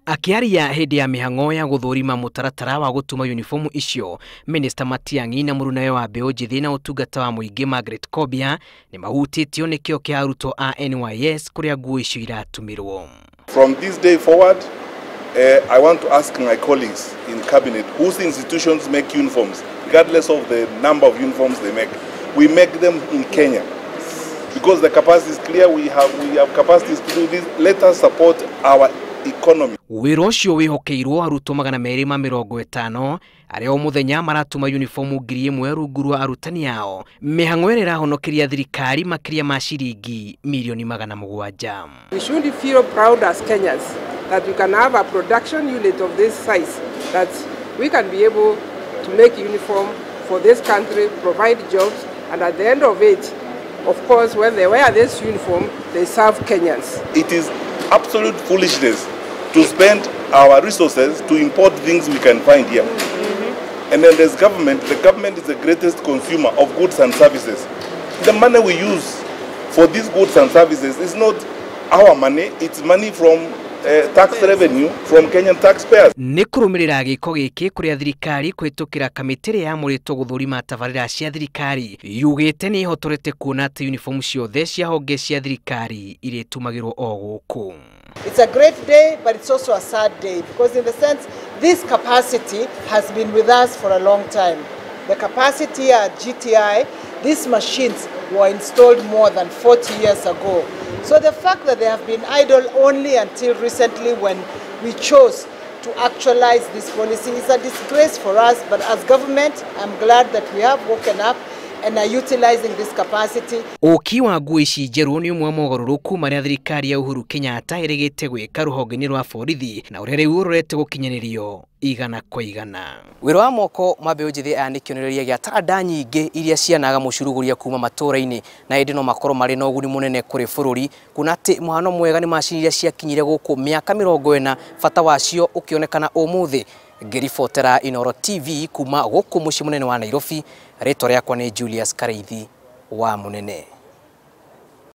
Akĩaria hĩndĩ ya mĩhang'o ya gũthũrima mũtaratara wa gũtuma uniformu icio, Minister Matiang'i na mũrunawe wa mbeũ njĩthĩ na ũtungata wa mũingĩ Margaret Kobia nĩ mahutĩtio nĩ kĩo kĩa arutwo a NYS kũrĩa nguo icio iratumirwo. From this day forward, I want to ask my colleagues in cabinet whose institutions make uniforms, regardless of the number of uniforms they make. We make them in Kenya. Because the capacity is clear, we have capacities to do this. Let us support our economy. Wĩra ũcio wĩhokeirwo arutwo 250 arĩa o mũthenya maratuma uniformu 1000 rungu rwa arutani ao. Mĩhang'o ĩrĩa ĩrahonokeria thirikari makĩria ma ciringi milioni 700. We should feel proud as Kenyans that we can have a production unit of this size, that we can be able to make uniform for this country, provide jobs, and at the end of it, of course, when they wear this uniform, they serve Kenyans. It is absolute foolishness to spend our resources to import things we can find here. And then there's government. The government is the greatest consumer of goods and services. The money we use for these goods and services is not our money, it's money from tax revenue from Kenyan taxpayers. Nĩ kũrũmĩrĩra gĩko gĩkĩ kũrĩa thirikari kũhĩtũkĩra kamĩtĩ ĩrĩa yamũrĩtwo gũthũrima tabarĩra cia thirikari yugĩte nĩ ĩhotorete kuona atĩ uniform ciothe cia honge cia thirikari irĩtumagĩrwo o gũkũ. It's a great day, but it's also a sad day because in the sense this capacity has been with us for a long time. The capacity at GTI, these machines were installed more than 40 years ago. So the fact that they have been idle only until recently when we chose to actualize this policy is a disgrace for us, but as government, I'm glad that we have woken up and are utilizing this capacity. Ũki wa nguo ici njerũ nĩ ũmwe wa mogarũrũku marĩa thirikari ya Uhuru Kenyatta ĩrĩgĩte gwĩka rũhonge-inĩ rwa borithi na ũrĩa rĩu ũrorete gũkinyanĩrio igana kwa igana. Wĩra wa moko ma mbeũ njĩthĩ aya nĩ kĩonereria gĩa taranda nyingĩ iria cianaga mũcurugũria kuma matũũra-inĩ na ĩndĩ no makorwo marĩ na ũguni mũnene kũrĩ bũrũri kuona atĩ mũhano mwega nĩ macini iria ciakinyire gũkũ mĩaka 40 bata wacio ũkĩonekana ũmũthĩ. Ngĩribotera Inooro TV kuma gũkũ mũciĩ mũnene wa Nairobi, rĩtwa rĩakwa nĩ Julius Kareithi wa Mũnene.